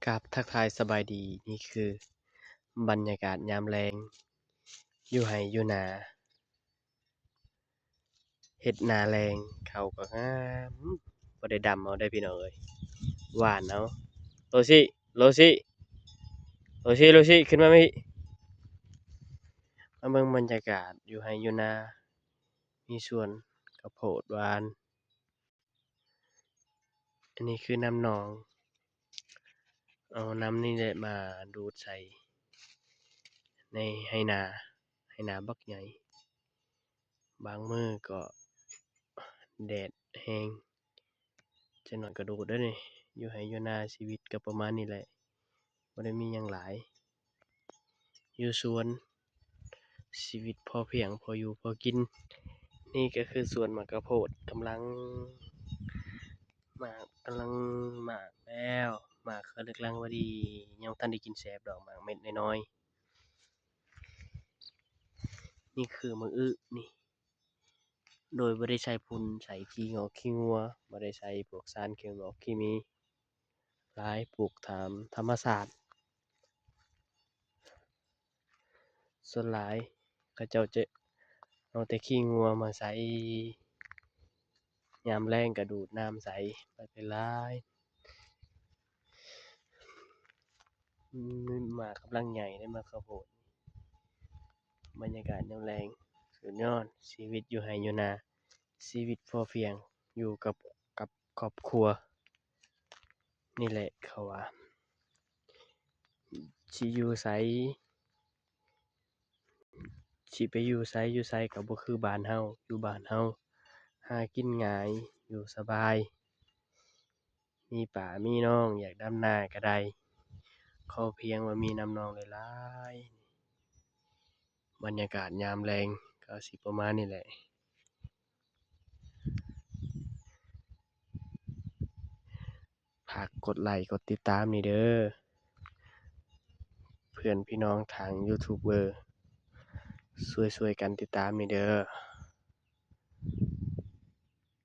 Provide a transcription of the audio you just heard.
ກາບທັກທາຍສະບາຍດີ, ນີ້ຄືບັນຍາກາດຍາມແລງຢູ່ໄຮ່ຢູ່ນາ. ເຮັດນາແລງ ເຂົ້າກໍງາມ, ບໍ່ໄດ້ດຳເອົາເດ້ພີ່ນ້ອງເອີຍ, ຫວ່ານເອົາ. ໂລຊິ ໂລຊິ ໂລຊິ ໂລຊິ ຂຶ້ນມາພີ້. ມາເບິ່ງບັນຍາກາດຢູ່ໄຮ່ຢູ່ນາ, ມີສວນເຂົ້າໂພດຫວ່ານ. ອັນນີ້ຄືນ້ຳໜອງ, ເອົານ້ຳນີ້ແຫຼະມາດູດໃສ່ໃນໄຮ່ນາ, ໄຮ່ນາບັກໃຫຍ່. ບາງມື້ກໍແດດແຮງ, ຈັກໜ້ອຍກໍດູດເດ້ນີ້. ຢູ່ໄຮ່ຢູ່ນາຊີວິດກໍປະມານນີ້ແຫຼະ, ບໍ່ໄດ້ມີຫຍັງຫຼາຍ. ຢູ່ສວນ ຊີວິດພໍພຽງ ພໍຢູ່ພໍກິນ. ນີ້ກໍຄືສວນໝາກກະໂພດ ກຳລັງໝາກ ກຳລັງໝາກແລ້ວ, ໝາກກໍເລິກລັງພໍດີ, ຍັງບໍ່ທັນໄດ້ກິນແຊບດອກ ໝາກເມັດນ້ອຍໆ. ນີ້ຄືໝາກອຶນີ້, ໂດຍບໍ່ໄດ້ໃສ່ຝຸ່ນໃສ່ຂີ້ງອກຂີ້ງົວ, ບໍ່ໄດ້ໃສ່ພວກສານເຄມີ ເຄມີຫຼາຍ, ປູກຕາມທຳມະຊາດ. ສ່ວນຫຼາຍເຂົາເຈົ້າຈະເອົາແຕ່ຂີ້ງົວມາໃສ່, ຍາມແລ້ງກໍດູດນ້ຳໃສ່ໄປຫຼາຍ. ອືມ ໝາກກຳລັງໃຫຍ່ເດ້ ໝາກເຂົ້າໂພດ. ບັນຍາກາດຍາມແລງ ສຸດຍອດ, ຊີວິດຢູ່ໄຮ່ຢູ່ນາ, ຊີວິດພໍພຽງ ຢູ່ກັບ ກັບຄອບຄົວ. ນີ້ແຫຼະເຂົາວ່າ ຊິຢູ່ໃສ ຊິໄປຢູ່ໃສ ຢູ່ໃສກໍບໍ່ຄືບ້ານເຮົາ. ຢູ່ບ້ານເຮົາຫາກິນງ່າຍ ຢູ່ສະບາຍ, ມີປ້າມີນ້ອງ, ຢາກດຳນາກໍໄດ້, ຂໍພຽງວ່າມີນ້ຳໜອງຫຼາຍໆ. ບັນຍາກາດຍາມແລງກໍຊິປະມານນີ້ແຫຼະ. ຝາກກົດໄລກົດຕິດຕາມນີ້ເດີ ເພື່ອນພີ່ນ້ອງທາງຢູທູບເບີ ຊ່ວຍໆກັນຕິດຕາມນີ້ເດີ.